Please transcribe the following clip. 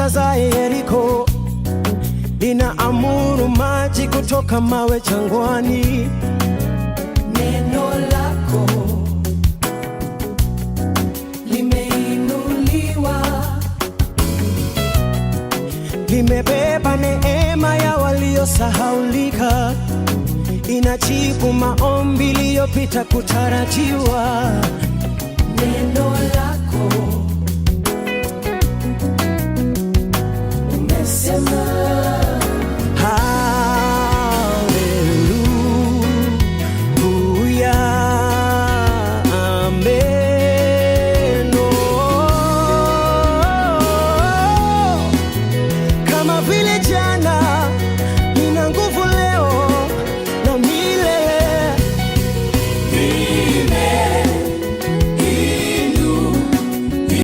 kuta za Yeriko, linaamuru maji kutoka mawe jangwani. Neno lako limeinuliwa, Limebeba neema ya waliosahaulika, inajibu maombi iliyopita kutarajiwa. Neno lako